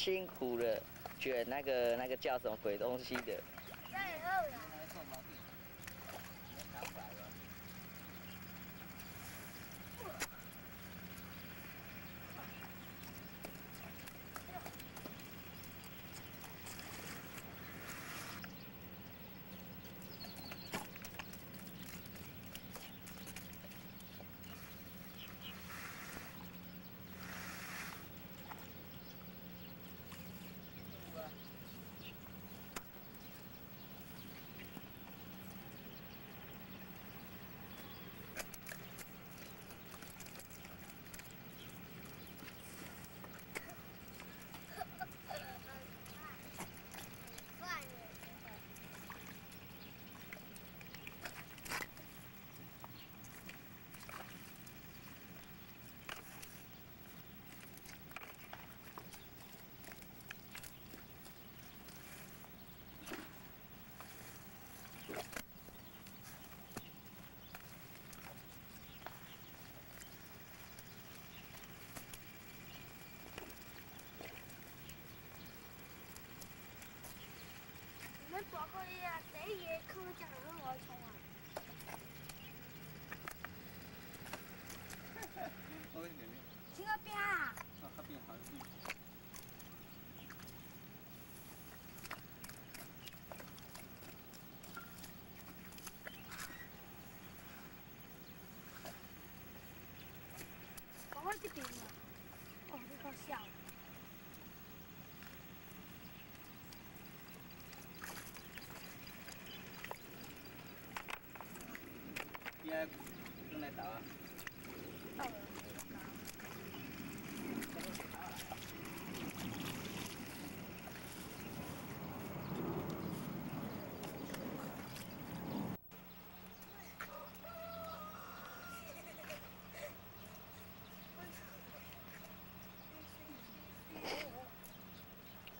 辛苦的卷那个叫什么鬼东西的。大个伊啊，第一个坑才会好来创啊。穿个边啊？讲我这边啊，哦，你够痟。转来倒啊！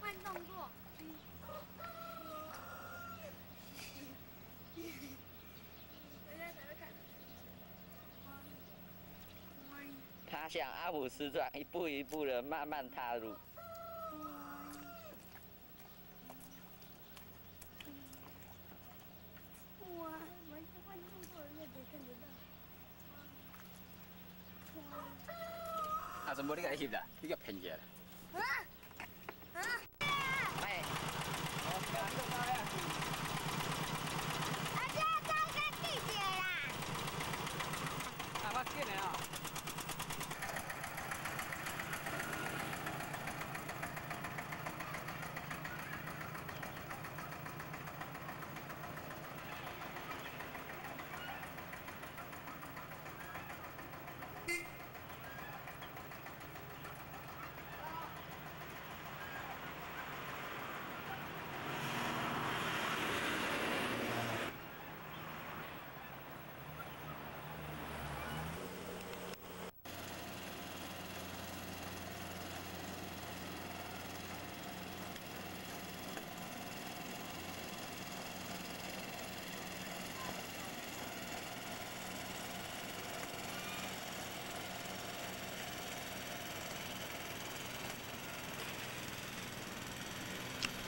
慢动作。他像阿姆斯壮，一步一步的慢慢踏入。哇，完全慢动作，人家得看得到。阿阵无你共伊翕啦，你共骗起来啦。啊啊！哎。阿姐，走较紧一下啦。啊，我紧的哦。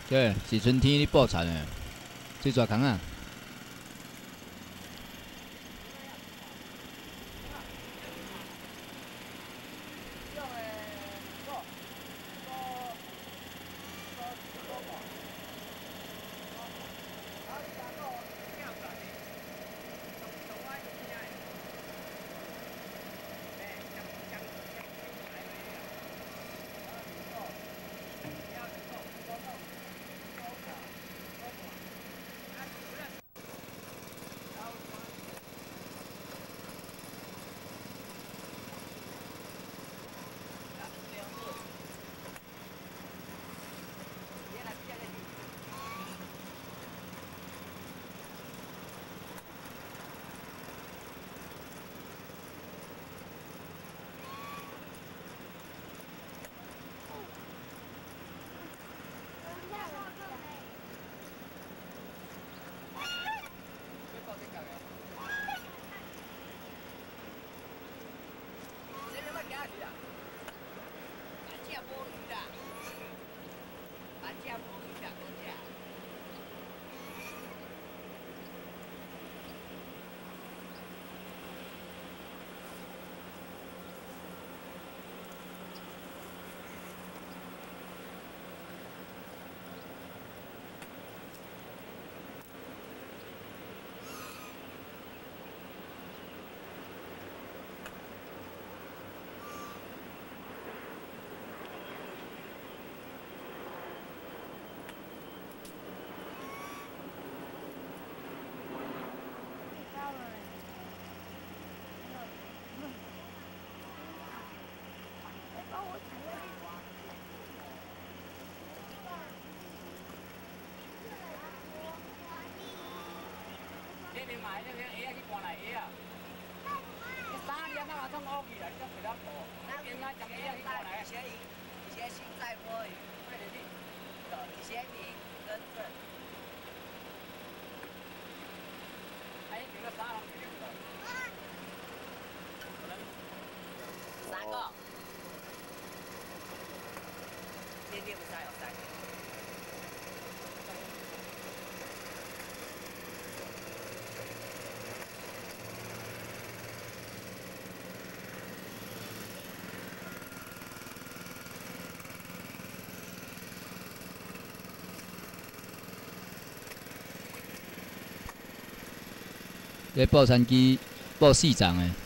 这是春天咧布田的，这蛇空仔。三個。電電不是有三個。這爆田機爆四層的。